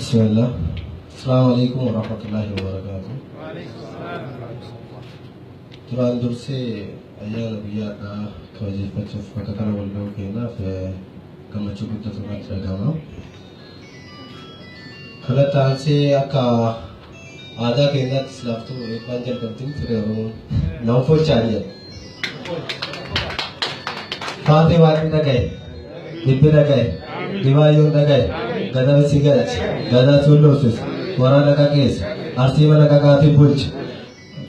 Bismillah. Assalamu alaikum warahmatullahi wabarakatuh. Duraan dursee ayyaana guyyaa har'aa kabajeeffachuuf bakka kana wal ga'uu keenyaaf gammachuu guddatu natti dhaga'ama. Kanatti aansee akka aadaa keenyaatti silaaftuu eebbaan jalqabdi ture Oromoon. Nama folchaan jedha. Faatee waaqni dhagaye, dhibbi dhagaye, dhibaayyoon dhagaye, gadaan si galche, gadaa tulluusis, waraana qaqeesse, arsii mana qaqaatiin bulche,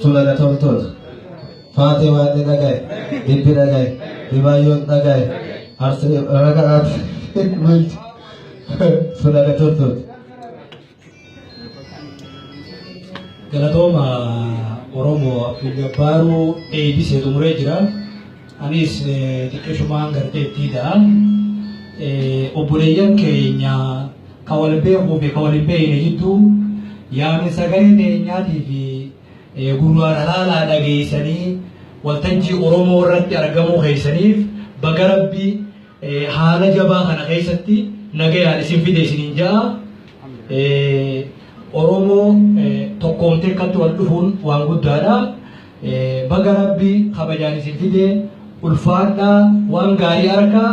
tulana toltoota. Faatee waaqni dhagaye, dhibbi dhagaye, dhibaayyoon dhagaye, arsii mana qaqaatiin bulche, tulana toltoota. Galatooma Oromoo Abdul Jabbaaruu eebisee xumuree jira. Anis xiqqishumaan gartee itti da'a. Obboleeyyan keenya ka wal beekuu fi ka wal hin beekne jidduu yaamni sagalee teenyaatii fi gurraan halaalaa dhageessanii waltajjii Oromoo irratti argamuu keessaniif baga Rabbi haala jabaa kana keessatti nagayaan isin fide isiniin ja'a. Oromoo tokkoomtee akkatti wal dhufuun waan guddaadha. Baga Rabbi kabajaan isin fide ulfaadhaa waan gaarii harka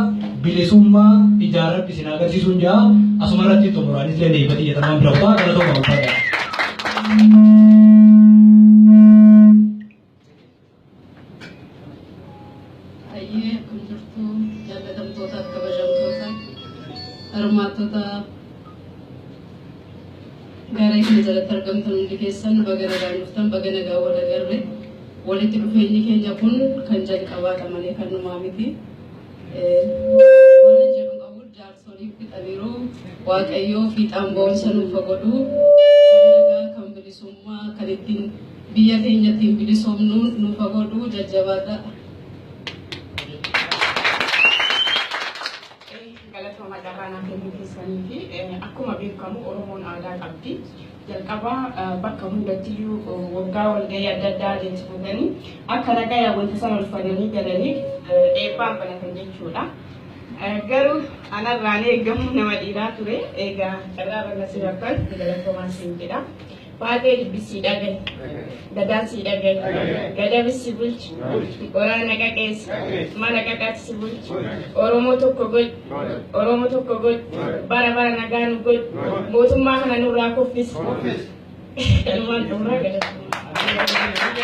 bilisummaa ijaan Rabbi isin agarsiisuun ja'a. Asuma irratti xumuraanis illee deebifatii jedhamaan bira kutaa galatooma ulfaadhaa. Hayyee akkam jirtu jaallatamtootaaf kabajamtoota hirmaattota garee kana jalatti argamtan hundi keessan baga nagaan dhuftan baga nagaan wal agarre walitti dhufeenyi keenya kun kan jalqabaadha malee kan dhumaa miti. Waan jedhu qabu jaarsoliin fixaniiru waaqayyoo fiixaan ba'umsa nuuf haa godhu kan nagaa kan bilisummaa kan ittiin biyya keenya ittiin bilisoomnu nuuf haa godhu jajjabaadha. Galatooma carraa naa kennuu keessanii fi akkuma beekamu Oromoon aadaa qabdi. Jalqaba bakka hundattiyyuu waggaa walgahii adda addaa adeemsifatanii akka nagaya wanta sana ulfatanii galanii eebbaan banatan jechuudha. Garuu anarraan eegamu nama dhiiraa ture. Egaa carraa bal'aa si bakkan galatoomaan siin jedha. Baatee dubbi sii dhagaye. Gadaan sii dhagaye. Gadabi si bulchi. Waraana qaqeessi. Mana qaqaati si bulchi. Oromoo tokko godhi. Oromoo tokko godhi. Bara bara nagaa nu godhi. Mootummaa kana nurraa kuffisi. Kanumaan xumuraa galatoomaa.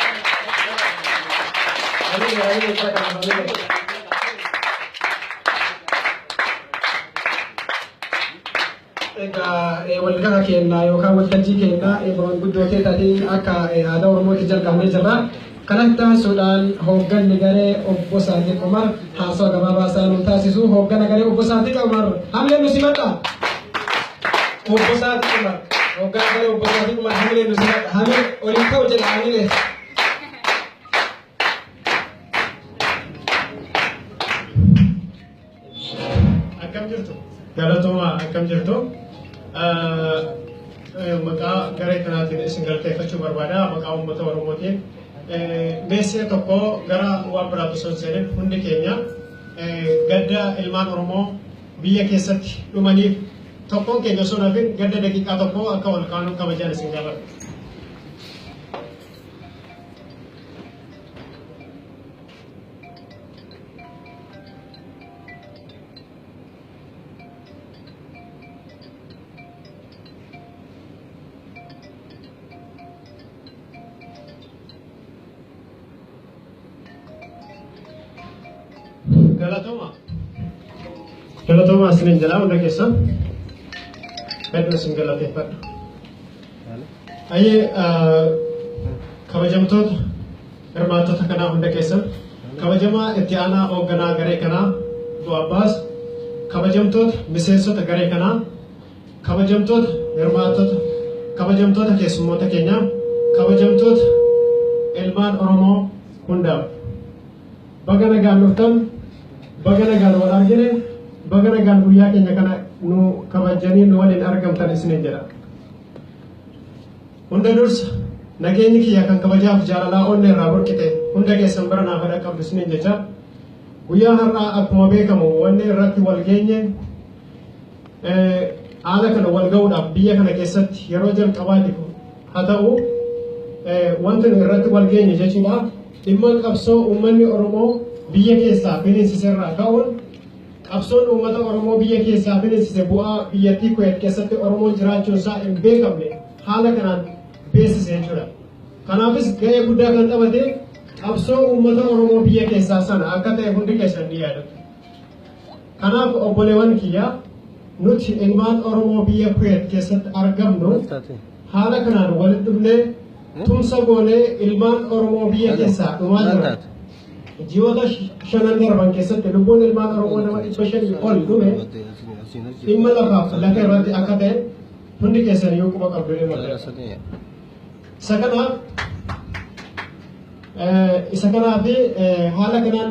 Egaa walgaha keenya yookaan waltajjii keenya eebba manguddoo teetaatiin akka aadaa Oromootti jalqabnee jirra. Kanatti aansuudhaan hoogganni garee obbo Saadiq Umar haasawa gabaabaa isaa nuu taasisu. Hooggana garee obbo Saadiq Umar hamilee nu simadha. Obbo Saadiq Umar hooggana garee obbo Saadiq Umar hamilee nu simadha. Hamilee oliin ka'u jedha hamilee. Akkam jirtu? Galatooma akkam jirtu? Maqaa garee kanaatiin isin galateeffachuu barbaada. Maqaa uummata Oromootiin. Meesee tokko gara waan biraatti osoo hin seenin hundi keenya gadda ilmaan Oromoo biyya keessatti dhumaniif tokkoon keenya osoo hin hafin gadda daqiiqaa tokko akka ol kaanu kabajaan isin gaafadha. Galatooma. Galatooma isiniin jedha hunda keessan. Hedduu isin galateeffadha. Ayyee kabajamtoota hirmaattota kanaa hunda keessan kabajamaa itti aanaa hoogganaa garee kanaa Obbo Abbaas kabajamtoota miseensota garee kanaa kabajamtoota hirmaattota kabajamtoota keessummoota keenyaa kabajamtoota ilmaan Oromoo hundaaf baga nagaan dhuftan baga nagaan wal argine baga nagaan guyyaa keenya kana nu kabajanii nu waliin argamtan isiniin jedha. Hunda dursa nageenyi kiyya kan kabajaaf jaalalaa onnee irraa burqite hunda keessan bira naaf dhaqqabdu isiniin jecha guyyaa har'aa akkuma beekamu wanni irratti wal geenye Haala kana wal ga'uudhaaf biyya kana keessatti yeroo jalqabaatiif haa ta'u, wanti nu irratti wal geenye jechuudha. Dhimma qabsoo uummanni Oromoo biyya keessaa finiinsise irraa ka'uun, qabsoon uummata Oromoo biyya keessaa finiinsise bu'aa biyyattii Kuweet keessatti Oromoon jiraachuun isaa hin beekamne haala kanaan beeksise jechuudha. Kanaafis ga'ee guddaa kan taphate qabsoo uummata Oromoo biyya keessaa sana akka ta'e hundi keessan ni yaadatu. Kanaaf obboleewwan kiyya, nuti ilmaan Oromoo biyya Kuweet keessatti argamnu haala kanaan walitti dhufnee tumsa goonee ilmaan Oromoo biyya keessaa dhumaa jiran, ji'oota 5n darban keessatti lubbuun ilmaan Oromoo nama 500 ol dhume dhimma lafaaf lafa irratti akka ta'e hundi keessan iyyuu quba qabdu ni mul'ata. Isa kanaaf haala kanaan